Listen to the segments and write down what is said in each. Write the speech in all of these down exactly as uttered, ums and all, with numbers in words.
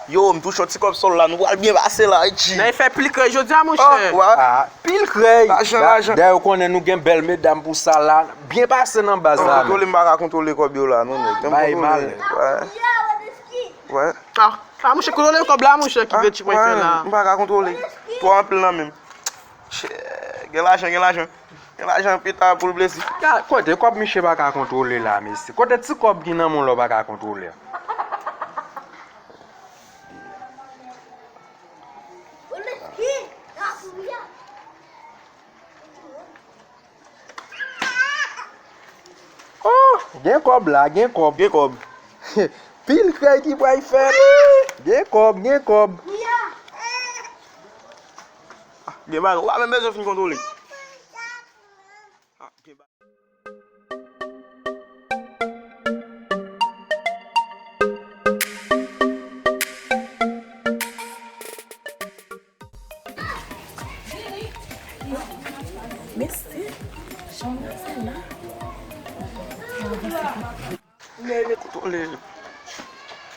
Yo, m touche yon ti kòb sòl la, nou pral byen pase la, wi, G. Nèg fè pil krèy jodi a, monchè. Wè. Ah, pil krèy. Lajan, lajan. Dayè, ou konnen nou gen bèl medam pou sa la. Byen pase nan baz la, men. Kontwole, m pa ka kontwole kòb yo la, non, nèg. Bay malè. Wè. Wè. Ah, ah, monchè, kontwole kòb la, monchè, ki vle ti pwen fè la. M pa ka kontwole. Twò anpil nan men m. Chè, gen lajan, gen lajan. Gen lajan pita pou l plezi. Ka-, kote kòb misye pa ka kontwole la, mesye? Kote ti kòb ki nan men w la w pa ka kontwole a? Oh, gen kòb la, gen kòb. Gen kòb. Pil krèy ki pral fèt. Gen kòb, gen kòb. Ah, gen bagay. Ou pa menm bezwen fin kontwole. Ah, gen bagay. Mesye, jan w ap fè la. Kontwole.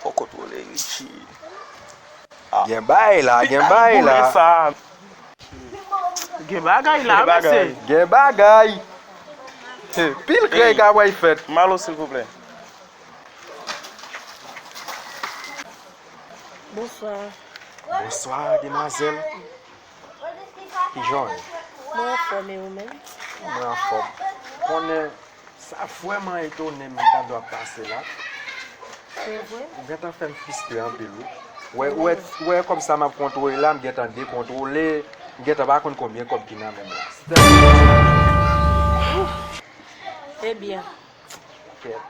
Fò kontwole, Richie. Ah. Gen bagay la, gen bagay la. Goumen sa. Gen bagay la, mesye. Gen bagay. Pil krèy ka pral fèt. Malo, silvouplè. Bonswa. Bonswa, demwazèl. Kijan w ye? Mwen anfòm, e ou menm? Mwen anfòm. Konnen, sa vrèman etone m pandan w ap pase la. Se vre? Ou gentan fè m fristre anpil, wi. Wè, wè, wè kòb sa m ap kontwole la, m gentan dekontwole, m gentan pa konn konbyen kòb ki nan men m la. Ebyen. Kèt.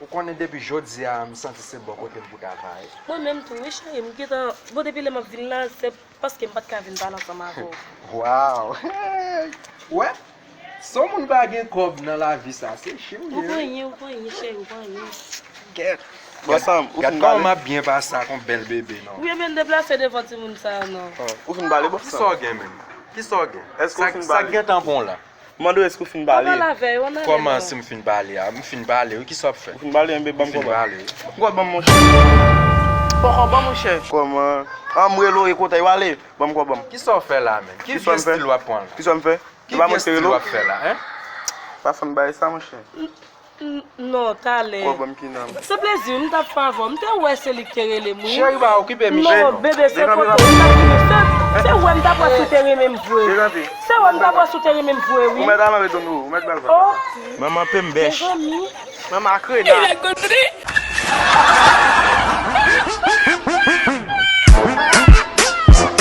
Ou konnen depi jodi a, m santi se bò kote m pou ta va ye. Mwen menm tou, wi, cheri, m gentan, bon, depi lè m ap vin la, se paske m pa t ka vin pale ansanm avè w. Wow! Wè, si yon moun pa gen kòb nan lavi sa, se chim li ye. Ou konyen, ou konyen, cheri, ou konyen. Kèt. Bòs sa, ou fin pale? Gad kòman m ap byen pase ak yon bèl bebe, non. Ou byen deplase devan timoun sa, non. Ou fin pale, bòs sa? Kisa w gen, menm? Kisa w gen? Èske ou fin pale? Sa k gentan pran w la? Mande w èske w fin pale? Kòman si m fin pale a? M fin pale, wi, kisa w ap fè? Ou fin pale, enben ban m kòb. M fin pale, wi. Kòb ban m, monchè. Poko ban, monchè. Kòman? An, m rele w, e kote w ale? Ban m kòb ban m. Kisa w fè la, menm? Ki vye stil w ap pran la? Kisa m fè? Ki vye stil w ap fè la, en? Pa fè m bagay sa, monchè. N-, non, talè. Kòb ban m ki non. Se plezi, m t ap fè avè w. M te wè se li k te rele m, wi. Cheri, pa okipe Michel, non. Non, bebe, se kote w t ap vini. Se, se wè m t ap wè si w te renmen m vre. Se wè m t ap wè si w te renmen m vre, wi. Ou mèt al anlè tonton, ou mèt bal. Oh. Manman pembèch. Mezanmi. Manman krena.